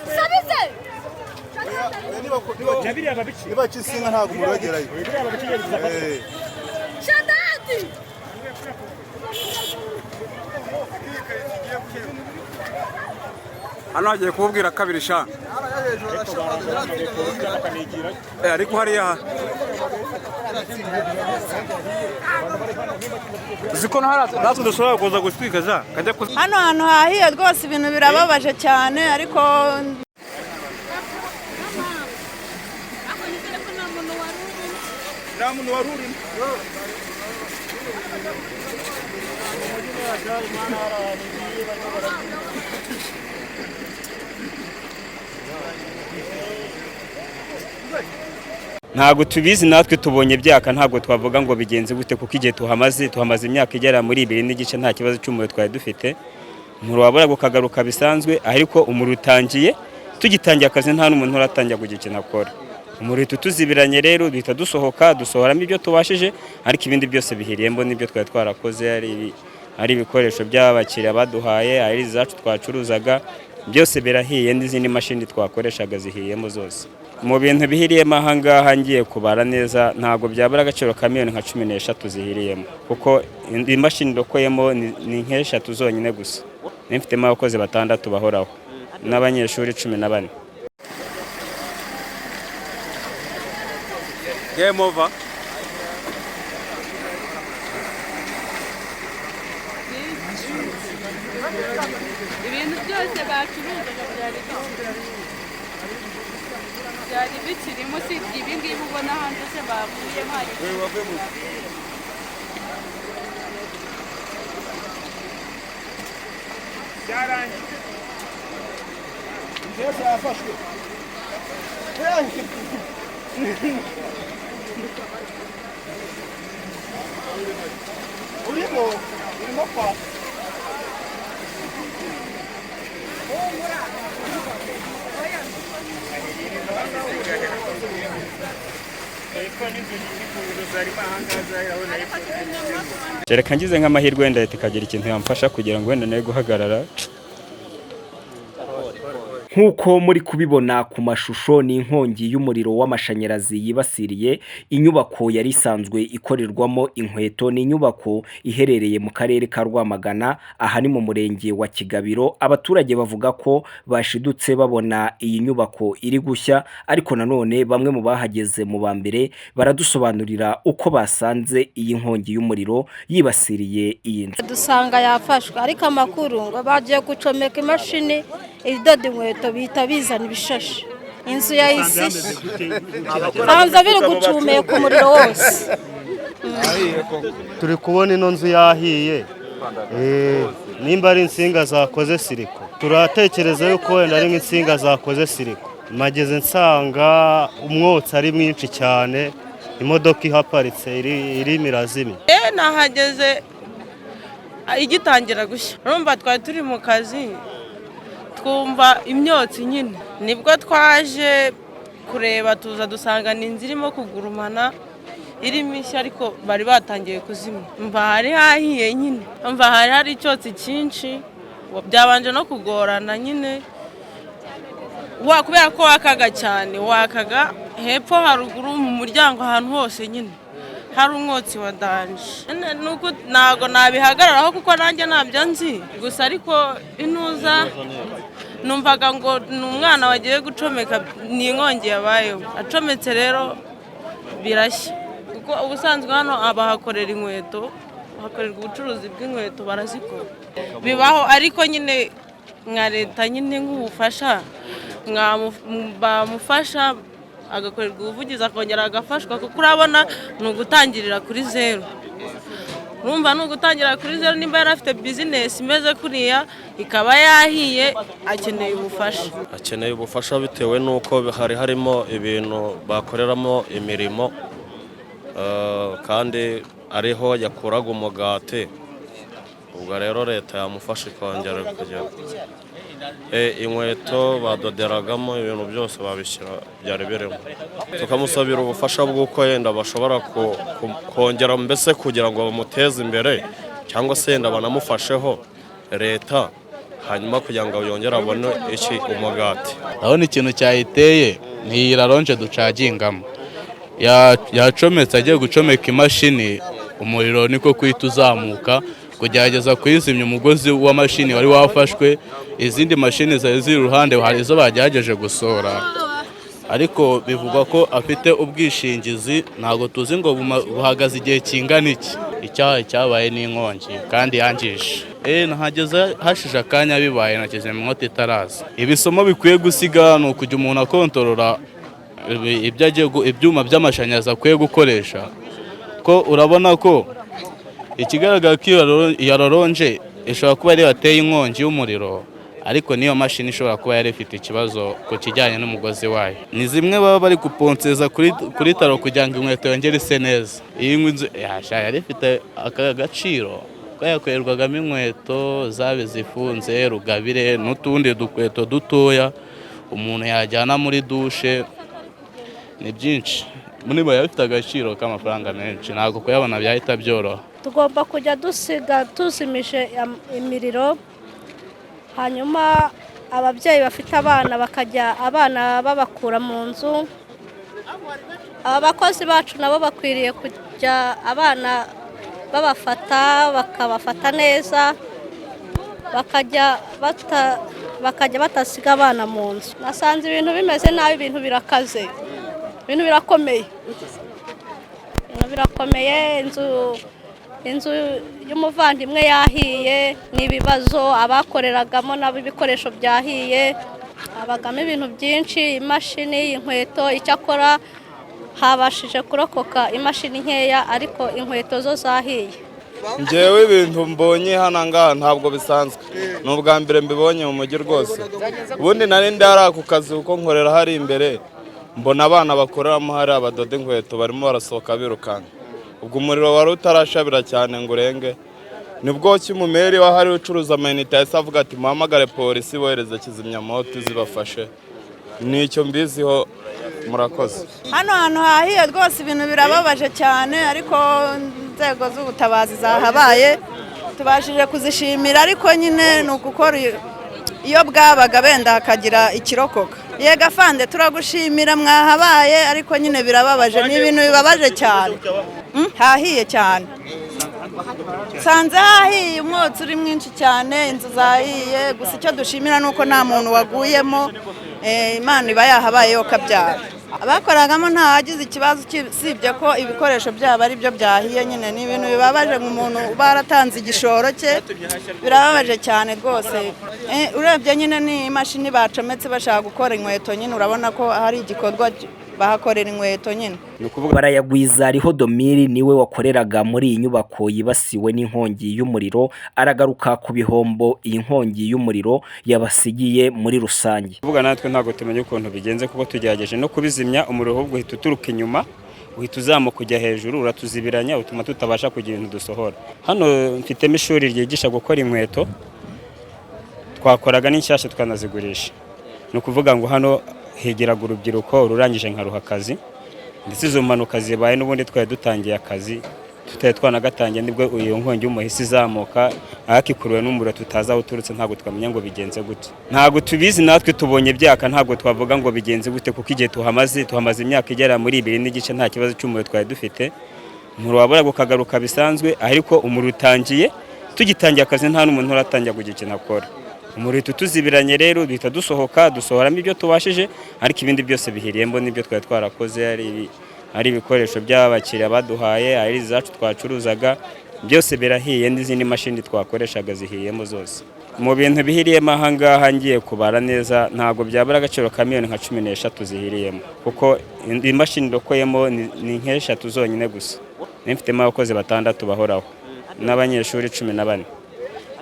Nsabize. Niba kisinga ntabwo umuriro wagerayo. Shadadi. Hano hagiye kububwira kabiri sha. Ariko hariya ziko natwe dushobora kuza gutwika za kajya. Hano hantu hahiye rwose, ibintu birababaje cyane, ariko Nta muntu wari urimo. Ntabwo tubizi natwe, tubonye byaka, ntabwo twavuga ngo bigenze gute, kuko igihe tuhamaze imyaka igera muri 2.5, nta kibazo cy'umuriro twari dufite. Umuriro wabura ukagaruka bisanzwe, ariko umuriro utangiye tugitangiye akazi, nta n'umuntu uratangira kugira ikintu akora. Umuriro uhita utuzibiranye, rero duhita dusohoka, dusohoramo ibyo tubashije, ariko ibindi byose bihiriyemo n'ibyo twari twarakoze, ari ibikoresho by'abakiriya baduhaye, ari izacu twacuruzaga, byose birahiye, n'izindi mashini twakoreshaga zihiyemo zose. Mu bintu bihiriyemo aha ngaha, ngiye kubara neza, ntabwo byabura agaciro ka miliyoni nka 13 zihiriyemo, kuko imashini irokoyemo ni nk'eshatu zonyine gusa. Mfitemo abakozi batandatu bahoraho n'abanyeshuri 14. Game over. Ibintu byose bacuruzaga byari bikirimo, usibye ibi ngibi ubona hanze se bavuyemo hari. Inzu yose yafashwe. Urimo kwaka. Reka ngize nk'amahirwe wenda leta ikagira ikintu yamfasha kugira ngo wenda nawe guhagarara. Nk'uko muri kubibona ku mashusho, ni inkongi y'umuriro w'amashanyarazi yibasiriye inyubako yari isanzwe ikorerwamo inkweto. Ni inyubako iherereye mu karere ka Rwamagana, aha ni mu murenge wa Kigabiro. Abaturage bavuga ko bashidutse babona iyi nyubako iri gushya, ariko nanone bamwe mu bahageze mu ba mbere baradusobanurira uko basanze iyi nkongi y'umuriro yibasiriye iyi nzu. Dusanga yafashwe, ariko amakuru ngo bagiye gucomeka imashini idoda inkweto, bihita bizana ibishashi, inzu yahise ishya, hanze biri gucumeka umuriro wose. Turi kubona ino nzu yahiye. Nimba ari insinga zakoze circuit, turatekereza yuko wenda ari nk'insinga zakoze circuit. Mageze nsanga umwotsi ari mwinshi cyane, imodoka ihaparitse irimo irazimya. Nahageze igitangira gushya. Urumva twari turi mu kazi, twumva imyotsi nyine, nibwo twaje kureba, tuza dusanga ni inzu irimo kugurumana, irimo ishya, ariko bari batangiye kuzimya. Mva hari hahiye nyine, mva hari hari icyotsi cyinshi, byabanje no kugorana nyine wa kubera ko wakaga cyane, wakaga hepfo, haruguru, mu muryango, ahantu hose nyine hari umwotsi wa danger. Nuko ntabwo nabihagararaho kuko nanjye ntabyo nzi gusa, ariko intuza numvaga ngo ni umwana wagiye gucomeka, ni inkongi yabayeho, acometse rero birashya, kuko ubusanzwe hano abahakorera inkweto, hakorerwa ubucuruzi bw'inkweto, barazikora, bibaho. Ariko nyine nka leta nyine nk'ubufasha bamufasha, agakorerwa ubuvugizi, akongera agafashwa, kuko urabona ni ugutangirira kuri zeru. Urumva ni ugutangira kuri zeru, nimba yari afite bizinesi imeze kuriya ikaba yahiye, akeneye ubufasha. Akeneye ubufasha bitewe n'uko hari harimo ibintu bakoreramo imirimo, kandi ariho yakuraga umugati. Ubwo rero leta yamufasha ikongera kugera inkweto badoderagamo, ibintu byose babishyira byari birimo. Tukamusabira ubufasha bw'uko yenda bashobora kongera mbese kugira ngo bamuteze imbere, cyangwa se yenda banamufasheho. leta, hanyuma kugira ngo yongere abone iki, umugati. Ndabona ikintu cyayiteye ni iyi rallonge ducagingamo. Yacometse, agiye gucomeka imashini, umuriro niko kuhita uzamuka. Kugerageza kuyizimya, umugozi wa mashini wari wafashwe. Izindi mashini zari ziri iruhande hari izo bagerageje gusohora, ariko bivugwa ko afite ubwishingizi. Ntabwo tuzi ngo buhagaze igihe kingana iki. Icyaha cyabaye n'inkongi kandi yangije. Nahageze hashije akanya bibaye, na kizimyamwoto itaraza. Ibisomo bikwiye gusiga ni ukujya umuntu akontorora ibyo agiye ibyuma by'amashanyarazi akwiye gukoresha, ko urabona ko ikigaragara ko iyo rallonge ishobora kuba ariyo yateye inkongi y'umuriro, ariko n'iyo mashini ishobora kuba yari ifite ikibazo ku kijyanye n'umugozi wayo. Ni zimwe baba bari guponseza kuri taro kugira ngo inkweto yongere ise neza. Iyi nzu yasha yari ifite aka gaciro ko yakorerwagamo inkweto, zaba izifunze, rugabire n'utundi dukweto dutoya umuntu yajyana muri dushe. Ni byinshi muri bo bifite agaciro k'amafaranga menshi, ntabwo kuyabona byahita byoroha. Tugomba kujya dusiga tuzimije imiriro, hanyuma ababyeyi bafite abana bakajya abana babakura mu nzu. Aba bakozi bacu nabo bakwiriye kujya abana babafata, bakabafata neza, bakajya batasiga abana mu nzu. Nasanze ibintu bimeze nabi, ibintu birakaze, ibintu birakomeye, ibintu birakomeye. Inzu y'umuvandimwe yahiye, ni ibibazo. Abakoreragamo nabo ibikoresho byahiye, habagamo ibintu byinshi, imashini, inkweto. Icyakora habashije kurokoka imashini nkeya, ariko inkweto zo zahiye. Ngewe ibintu mbonye hano ngaha ntabwo bisanzwe, ni ubwa mbere mbibonye mu mujyi rwose. Ubundi nari ndi hariya ku kazi kuko nkorera hari imbere, mbona abana bakoreramo hariya badoda inkweto barimo barasohoka birukanka. Ubwo umuriro wari utarashabira cyane ngo urenge, nibwo kimumeri wahari ucuruza amayinite yahise avuga ati: "Muhamagare polisi, bohereze kizimyamoto zibafashe." Nicyo mbiziho, murakoze. Hano hantu hahiye rwose, ibintu birababaje cyane, ariko inzego z'ubutabazi zahabaye tubashije kuzishimira, ariko nyine ni ugukora iyo bwabaga benda hakagira ikirokoka. Yego afande, turagushimira mwahabaye, ariko nyine birababaje, ni ibintu bibabaje cyane. Hahiye cyane, nsanze hahiye, umwotsi uri mwinshi cyane, inzu zahiye. Gusa icyo dushimira ni uko nta muntu waguyemo. Imana iba yahabaye yo kabyara. Abakoragamo ntawagize ikibazo, usibye ko ibikoresho byabo ari byo byahiye. Nyine ni ibintu bibabaje, nk'umuntu uba waratanze igishoro cye, birababaje cyane rwose. Urebye nyine ni imashini bacometse bashaka gukora inkweto, nyine urabona ko hari igikorwa bahakorera inkweto nyine. Barayagwiza riho Domiri niwe wakoreraga muri iyi nyubako yibasiwe n'inkongi y'umuriro, aragaruka ku bihombo iyi nkongi y'umuriro yabasigiye muri rusange. Kuvuga natwe ntabwo tumenya ukuntu bigenze, kuko tugerageje no kubizimya, umuriro ahubwo uhita uturuka inyuma, uhita uzamuka ujya hejuru, uratuzibiranya, utuma tutabasha kugira ibintu dusohora. Hano mfitemo ishuri ryigisha gukora inkweto, twakoraga n'inshyashya tukanazigurisha. Ni ukuvuga ngo hano higiraga urubyiruko rurangije nkaruha akazi, ndetse izo mpanuka zibaye n'ubundi twari dutangiye akazi, tutari twanagatangiye, nibwo iyo nkongi y'umuhisi izamuka, ariko ikuruwe n'umuriro tutazi aho uturutse. Ntabwo twamenya ngo bigenze gute, ntabwo tubizi. Natwe tubonye byaka, ntabwo twavuga ngo bigenze gute, kuko igihe tuhamaze imyaka igera muri 2 n'igice nta kibazo cy'umuriro twari dufite. Umuriro wabura ukagaruka bisanzwe, ariko umuriro utangiye tugitangiye akazi, nta n'umuntu uratangira kugira ikintu akora. Umuriro uhita utuzibiranye, rero duhita dusohoka, dusohoramo ibyo tubashije, ariko ibindi byose bihiriyemo n'ibyo twari twarakoze, ari ibikoresho by'abakiriya baduhaye, ari izacu twacuruzaga, byose birahiye, n'izindi mashini twakoreshaga zihiyemo zose. Mu bintu bihiriyemo aha ngaha, ngiye kubara neza, ntabwo byabura agaciro ka miliyoni nka 13 zihiriyemo, kuko imashini irokoyemo ni nk'eshatu zonyine gusa. Mfitemo abakozi batandatu bahoraho n'abanyeshuri 14.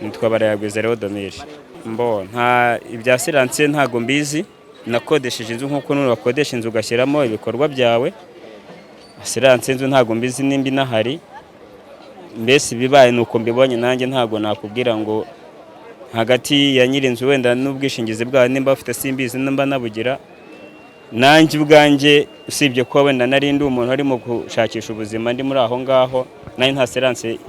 Nitwa Barayagwiza Leo Domire. Mbo nta ibya assurance ntabwo mbizi. Nakodesheje inzu nk'uko n'ubu bakodesha inzu ugashyiramo ibikorwa byawe. Assurance inzu ntabwo mbizi nimba inahari. Mbese ibibaye ni uko mbibonye nanjye, ntabwo nakubwira ngo hagati ya nyir'inzu wenda n'ubwishingizi bwayo nimba bafite, simbizi nimba nabugira nanjye ubwanjye, usibye ko wenda nari ndi umuntu arimo gushakisha ubuzima, ndi muri aho ngaho, nanjye nta assurance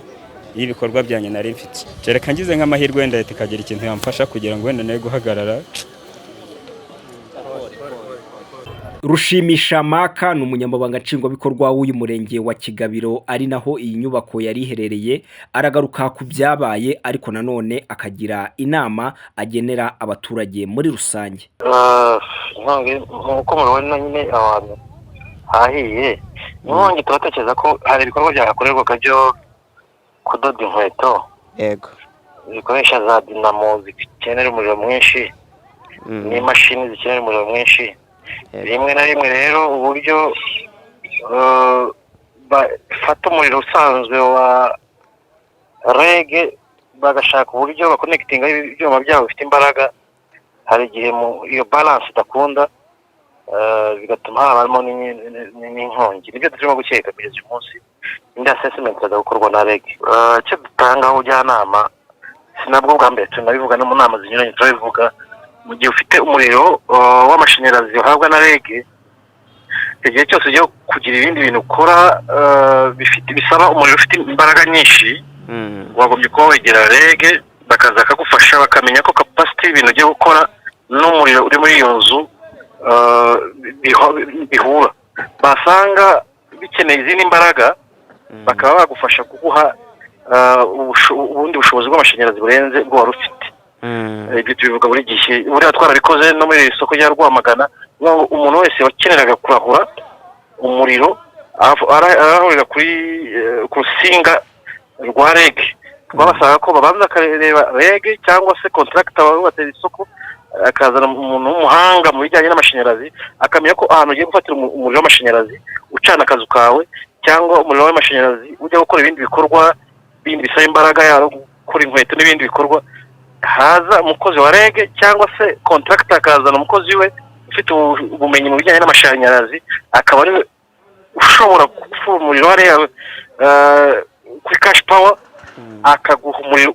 y'ibikorwa byanjye nari mfite. Kereka ngize nk'amahirwe wenda leta ikagira ikintu yamfasha kugira ngo wenda nawe guhagarara. Rushimisha Maka ni umunyamabanga nshingwabikorwa w'uyu murenge wa Kigabiro, ari naho iyi nyubako yari iherereye. Aragaruka ku byabaye, ariko nanone akagira inama agenera abaturage muri rusange. Inkongi nk'uko mubibona nyine ahantu hahiye, inkongi turatekereza ko hari ibikorwa byahakorerwaga byo kudoda inkweto. Yego. Zikoresha za dinamo zikenera umuriro mwinshi n'imashini zikenera umuriro mwinshi. Rimwe na rimwe rero uburyo bafata umuriro usanzwe wa REG bagashaka uburyo bakonekitinga ibyuma byabo bifite imbaraga, hari igihe iyo balance idakunda, bigatuma habamo n'inkongi. Nibyo turimo gukeka kugeza uyu munsi. Indi assessment iraza gukorwa na REG. Icyo dutangaho ubujyanama, si nabwo bwa mbere tunabivuga, no mu nama zinyuranye turabivuga: mu gihe ufite umuriro w'amashanyarazi uhabwa na REG, igihe cyose ugiye kugira ibindi bintu ukora bifite bisaba umuriro ufite imbaraga nyinshi, wagombye kuba wegera REG bakaza bakagufasha, bakamenya ko capacity y'ibintu ugiye gukora n'umuriro uri muri iyo nzu bihura. Basanga bikeneye izindi mbaraga, bakaba bagufasha kuguha ubundi bushobozi bw'amashanyarazi burenze ubwo wari ufite. Ibyo tubivuga buri gihe, buriya twarabikoze no muri iri soko rya Rwamagana. Umuntu wese wakeneraga kurahura umuriro arahurira kuri ku rusinga rwa REG, twabasaga ko babanza bakareba REG cyangwa se contractor wubatse isoko, akazana umuntu w'umuhanga mu bijyanye n'amashanyarazi, akamenya ko ahantu ugiye gufatira umuriro w'amashanyarazi ucana akazu kawe, cyangwa umuriro w'amashanyarazi ujya gukora ibindi bikorwa bindi bisaba imbaraga, yaba gukora inkweto n'ibindi bikorwa, haza umukozi wa REG cyangwa se contractor akazana umukozi we ufite ubumenyi mu bijyanye n'amashanyarazi, akaba ari ushobora gufura umuriro hariya kuri cash power, akaguha umuriro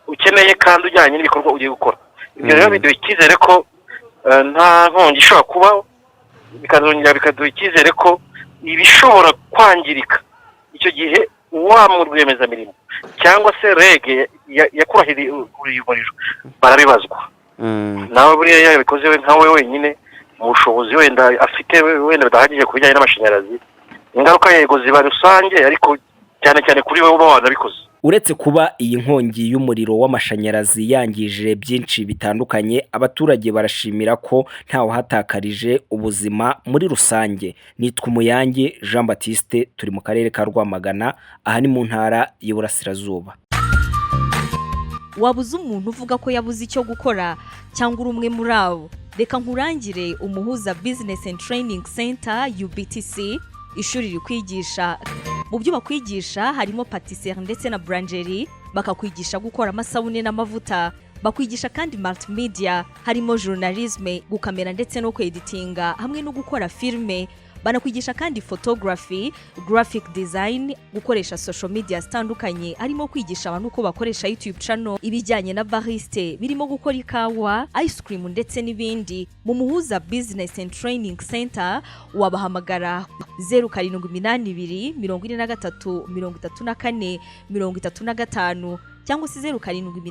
ukeneye kandi ujyanye n'ibikorwa ugiye gukora. Ibyo rero biduha icyizere ko nta nkongi ishobora kubaho, bikazongera bikaduha icyizere ko ibishobora kwangirika icyo gihe wa mu rwiyemezamirimo cyangwa se REG yakurahiriye umuriro barabibazwa. Nawe buriya yabikoze we nkawe wenyine mu bushobozi wenda afite wenda budahagije ku bijyanye n'amashanyarazi, ingaruka yego ziba rusange, ariko cyane cyane kuri wowe uba wanabikoze. Uretse kuba iyi nkongi y'umuriro w'amashanyarazi yangije byinshi bitandukanye, abaturage barashimira ko ntawahatakarije ubuzima muri rusange. Nitwa Umuyange Jean Baptiste, turi mu karere ka Rwamagana, aha ni mu ntara y'Iburasirazuba. Wabuze umuntu uvuga ko yabuze icyo gukora, cyangwa uri umwe muri abo? Reka nkurangire Umuhuza Business and Training Center, UBTC, ishuri rikwigisha. Mu byo bakwigisha harimo patisserie ndetse na boulangerie, bakakwigisha gukora amasabune n'amavuta. Bakwigisha kandi multimedia, harimo journalisme, gukamera ndetse no kweditinga hamwe no gukora filime. Banakwigisha kandi photography, graphic design, gukoresha social media zitandukanye, harimo kwigisha abantu uko bakoresha YouTube channel, ibijyanye na barista birimo gukora ikawa, ice cream ndetse n'ibindi. Mu Muhuza Business and Training Center wabahamagara 0782 43 34 35, cyangwa se 0782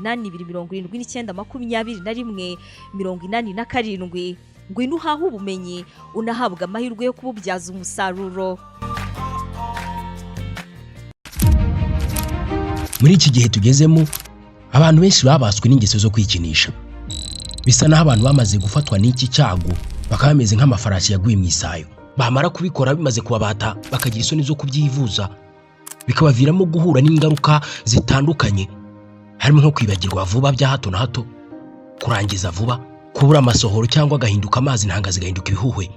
79 21 87. Ngwino uhahe ubumenyi, unahabwa amahirwe yo kububyaza umusaruro. Muri iki gihe tugezemo, abantu benshi babaswe n'ingeso zo kwikinisha. Bisa n'aho abantu bamaze gufatwa n'iki cyago bakaba bameze nk'amafarashi yaguye mu isayo, bamara kubikora bimaze kubabata bakagira isoni zo kubyivuza, bikabaviramo guhura n'ingaruka zitandukanye, harimo nko kwibagirwa vuba bya hato na hato, kurangiza vuba, kubura amasohoro cyangwa agahinduka amazi, intanga zigahinduka ibihuhwe,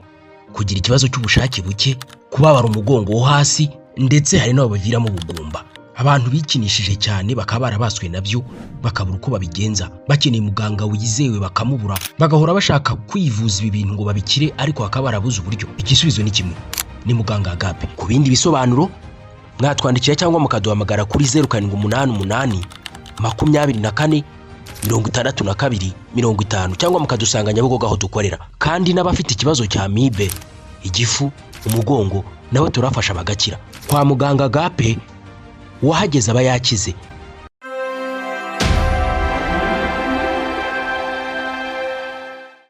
kugira ikibazo cy'ubushake buke, kubabara umugongo wo hasi, ndetse hari n'abo baviramo ubugumba. Abantu bikinishije cyane bakaba barabaswe nabyo, bakabura uko babigenza, bakeneye muganga wizewe bakamubura, bagahora bashaka kwivuza ibi bintu ngo babikire, ariko bakaba barabuze uburyo. Igisubizo ni kimwe, ni muganga Agape. Ku bindi bisobanuro mwatwandikira cyangwa mukaduhamagara kuri 0788 24 62 50, cyangwa mukadusanga Nyabugogo aho dukorera. Kandi n'abafite ikibazo cya amibe, igifu, umugongo, nabo turafasha bagakira. Kwa muganga Agape Uwahageze aba yakize.